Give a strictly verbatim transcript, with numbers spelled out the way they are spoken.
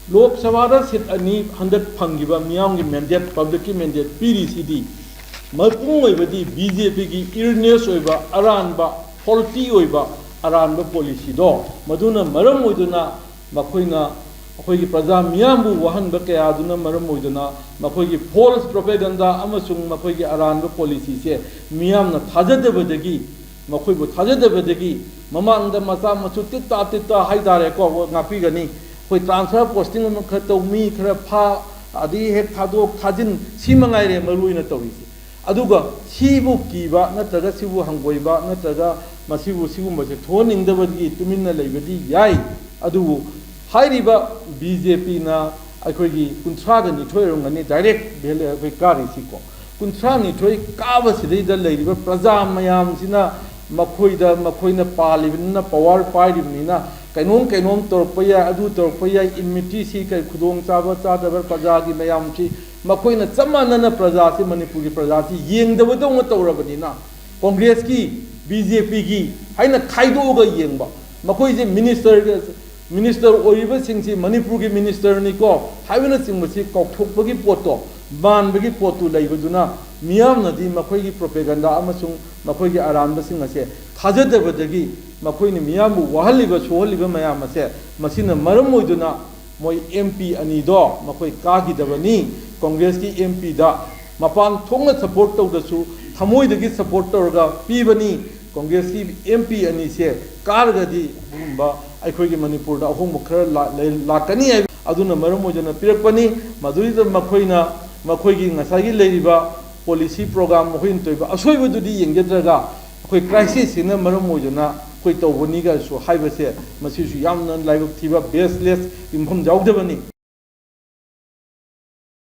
ꯂꯣꯛ ꯁꯚꯥꯗ ꯁꯤꯠ ꯑꯅꯤ ꯍꯟꯗꯛ ꯐꯪꯈꯤꯕ ꯃꯤꯌꯥꯝꯒꯤ ꯃꯦꯟꯗꯦꯠ, ꯄꯕ꯭ꯂꯤꯛꯀꯤ ꯃꯦꯟꯗꯦꯠ ꯄꯤꯔꯤꯁꯤꯗꯤ ꯃꯄꯨꯡ ꯑꯣꯏꯕꯗꯤ ꯕꯤ ꯖꯦ ꯄꯤꯒꯤ ꯏꯔꯅꯦꯁ ꯑꯣꯏꯕ, ꯑꯔꯥꯟꯕ, ꯐꯣꯜꯇꯤ ꯑꯣꯏꯕ ꯑꯔꯥꯟꯕ ꯄꯣꯂꯤꯁꯤꯗꯣ, ꯃꯗꯨꯅ ꯃꯔꯝ ꯑꯣꯏꯗꯨꯅ ꯃꯈꯣꯏꯅ ꯑꯩꯈꯣꯏꯒꯤ ꯄ꯭ꯔꯖꯥ ꯃꯤꯌꯥꯝꯕꯨ ꯋꯥꯍꯟꯕ ꯀꯌꯥꯗꯨꯅ ꯃꯔꯝ ꯑꯣꯏꯗꯨꯅ ꯃꯈꯣꯏꯒꯤ ꯐꯣꯜꯁ ꯄ꯭ꯔꯣꯄꯦꯒꯟꯗꯥ ꯑꯃꯁꯨꯡ ꯃꯈꯣꯏꯒꯤ ꯑꯔꯥꯟꯕ ꯄꯣꯂꯤꯁꯤꯁꯦ ꯃꯤꯌꯥꯝꯅ ꯊꯥꯖꯗꯕꯗꯒꯤ, ꯃꯈꯣꯏꯕꯨ ꯊꯥꯖꯗꯕꯗꯒꯤ ꯃꯃꯥꯡꯗ ꯃꯆꯥ ꯃꯁꯨ ꯇꯤꯠꯇ ꯇꯤꯠꯇ ꯍꯥꯏꯇꯥꯔꯦꯀꯣ, ꯉꯥꯛꯄꯤꯒꯅꯤ, ꯑꯩꯈꯣꯏ ꯇ꯭ꯔꯥꯟꯁꯐꯔ ꯄꯣꯁꯇꯤꯡ ꯑꯃ ꯈꯔ ꯇꯧ, ꯃꯤ ꯈꯔ ꯐꯥ, ꯑꯗꯒꯤ ꯍꯦꯛ ꯊꯥꯗꯣꯛ ꯊꯥꯖꯤꯟ, ꯁꯤ ꯃꯉꯥꯏꯔꯦ ꯃꯔꯨ ꯑꯣꯏꯅ ꯇꯧꯔꯤꯁꯦ꯫ ꯑꯗꯨꯒ ꯁꯤꯕꯨ ꯀꯤꯕ ꯅꯠꯇ꯭ꯔꯒ ꯁꯤꯕꯨ ꯍꯪꯒꯣꯏꯕ ꯅꯠꯇ꯭ꯔꯒ ꯃꯁꯤꯕꯨ ꯁꯤꯒꯨꯝꯕꯁꯦ ꯊꯣꯛꯍꯟꯅꯤꯡꯗꯕꯒꯤ ꯇꯨꯃꯤꯟꯅ ꯂꯩꯕꯗꯤ ꯌꯥꯏ꯫ ꯑꯗꯨꯕꯨ ꯍꯥꯏꯔꯤꯕ ꯕꯤ ꯖꯦ ꯄꯤꯅ ꯑꯩꯈꯣꯏꯒꯤ ꯀꯨꯟꯊ꯭ꯔꯥꯒ ꯅꯤꯊꯣꯏ ꯑꯣꯏꯔꯝꯒꯅꯤ ꯗꯥꯏꯔꯦꯛ ꯚꯦꯜ-, ꯑꯩꯈꯣꯏ ꯀꯥꯔꯤꯁꯤꯀꯣ꯫ ꯀꯨꯟꯊ꯭ꯔꯥ ꯅꯤꯊꯣꯏ ꯀꯥꯕꯁꯤꯗꯩꯗ ꯂꯩꯔꯤꯕ ꯄ꯭ꯔꯖꯥ ꯃꯌꯥꯝꯁꯤꯅ ꯃꯈꯣꯏꯗ, ꯃꯈꯣꯏꯅ ꯄꯥꯜꯂꯤꯕꯅꯤꯅ, ꯄꯋꯥꯔ ꯄꯥꯏꯔꯤꯕꯅꯤꯅ ꯀꯩꯅꯣꯝ ꯀꯩꯅꯣꯝ ꯇꯧꯔꯛꯄ ꯌꯥꯏ, ꯑꯗꯨ ꯇꯧꯔꯛꯄ ꯌꯥꯏ, ꯏꯝꯌꯨꯅꯤꯇꯤꯁꯤ ꯀꯔꯤ ꯈꯨꯗꯣꯡꯆꯥꯕ ꯆꯥꯗꯕ ꯄ꯭ꯔꯖꯥꯒꯤ ꯃꯌꯥꯝꯁꯤ ꯃꯈꯣꯏꯅ ꯆꯞ ꯃꯥꯟꯅꯅ ꯄ꯭ꯔꯖꯥꯁꯤ, ꯃꯅꯤꯄꯨꯔꯒꯤ ꯄ꯭ꯔꯖꯥꯁꯤ ꯌꯦꯡꯗꯕꯗꯧꯅ ꯇꯧꯔꯕꯅꯤꯅ, ꯀꯣꯡꯒ꯭ꯔꯦꯁꯀꯤ, ꯕꯤ ꯖꯦ ꯄꯤꯒꯤ ꯍꯥꯏꯅ ꯈꯥꯏꯗꯣꯛꯑꯒ ꯌꯦꯡꯕ, ꯃꯈꯣꯏꯁꯦ ꯃꯤꯅꯤꯁꯇꯔ, ꯃꯤꯅꯤꯁꯇꯔ ꯑꯣꯏꯔꯤꯕꯁꯤꯡꯁꯤ ꯃꯅꯤꯄꯨꯔꯒꯤ ꯃꯤꯅꯤꯁꯇꯔꯅꯤꯀꯣ ꯍꯥꯏꯕꯅꯆꯤꯡꯕꯁꯤ ꯀꯥꯎꯊꯣꯛꯄꯒꯤ ꯄꯣꯠꯇꯣ, ꯃꯥꯟꯕꯒꯤ ꯄꯣꯠꯇꯨ ꯂꯩꯕꯗꯨꯅ ꯃꯤꯌꯥꯝꯅꯗꯤ ꯃꯈꯣꯏꯒꯤ ꯄ꯭ꯔꯣꯄꯦꯒꯟꯗꯥ ꯑꯃꯁꯨꯡ ꯃꯈꯣꯏꯒꯤ ꯑꯔꯥꯟꯕꯁꯤꯡ ꯑꯁꯦ ꯊꯥꯖꯗꯕꯗꯒꯤ ꯃꯈꯣꯏꯅ ꯃꯤꯌꯥꯝꯕꯨ ꯋꯥꯍꯜꯂꯤꯕ, ꯁꯣꯛꯍꯜꯂꯤꯕ ꯃꯌꯥꯝ ꯑꯁꯦ, ꯃꯁꯤꯅ ꯃꯔꯝ ꯑꯣꯏꯗꯨꯅ ꯃꯣꯏ ꯑꯦꯝ ꯄꯤ ꯑꯅꯤꯗꯣ ꯃꯈꯣꯏ ꯀꯥꯈꯤꯗꯕꯅꯤ꯫ ꯀꯣꯡꯒ꯭ꯔꯦꯁꯀꯤ ꯑꯦꯝ ꯄꯤꯗ ꯃꯄꯥꯟ ꯊꯣꯛꯅ ꯁꯄꯣꯔꯠ ꯇꯧꯗ꯭ꯔꯁꯨ ꯊꯃꯣꯏꯗꯒꯤ ꯁꯄꯣꯔꯠ ꯇꯧꯔꯒ ꯄꯤꯕꯅꯤ꯫ ꯀꯣꯡꯒ꯭ꯔꯦꯁꯀꯤ ꯑꯦꯝ ꯄꯤ ꯑꯅꯤꯁꯦ ꯀꯥꯔꯒꯗꯤ ꯑꯗꯨꯒꯨꯝꯕ ꯑꯩꯈꯣꯏꯒꯤ ꯃꯅꯤꯄꯨꯔꯗ ꯑꯍꯣꯡꯕ ꯈꯔ ꯂꯥ-, ꯂꯩ-, ꯂꯥꯛꯀꯅꯤ ꯍꯥꯏꯕ ꯑꯗꯨꯅ ꯃꯔꯝ ꯑꯣꯏꯗꯨꯅ ꯄꯤꯔꯛꯄꯅꯤ꯫ ꯃꯗꯨꯗ ꯃꯈꯣꯏꯅ ꯃꯈꯣꯏꯒꯤ ꯉꯁꯥꯏꯒꯤ ꯂꯩꯔꯤꯕ ꯄꯣꯂꯤꯁꯤ ꯄ꯭ꯔꯣꯒ꯭ꯔꯥꯝ ꯃꯈꯣꯏꯅ ꯇꯧꯔꯤꯕ ꯑꯁꯣꯏꯕꯗꯨꯗꯤ ꯌꯦꯡꯖꯗ꯭ꯔꯒ ꯑꯩꯈꯣꯏ ꯀ꯭ꯔꯥꯏꯁꯤꯁꯁꯤꯅ ꯃꯔꯝ ꯑꯣꯏꯗꯨꯅ ꯑꯩꯈꯣꯏ ꯇꯧꯕꯅꯤꯒꯁꯨ ꯍꯥꯏꯕꯁꯦ ꯃꯁꯤꯁꯨ ꯌꯥꯝꯅ ꯂꯥꯏꯕꯛ ꯊꯤꯕ, ꯕꯦꯁꯂꯦꯁ, ꯌꯨꯝꯐꯝ ꯌꯥꯎꯗꯕꯅꯤ꯫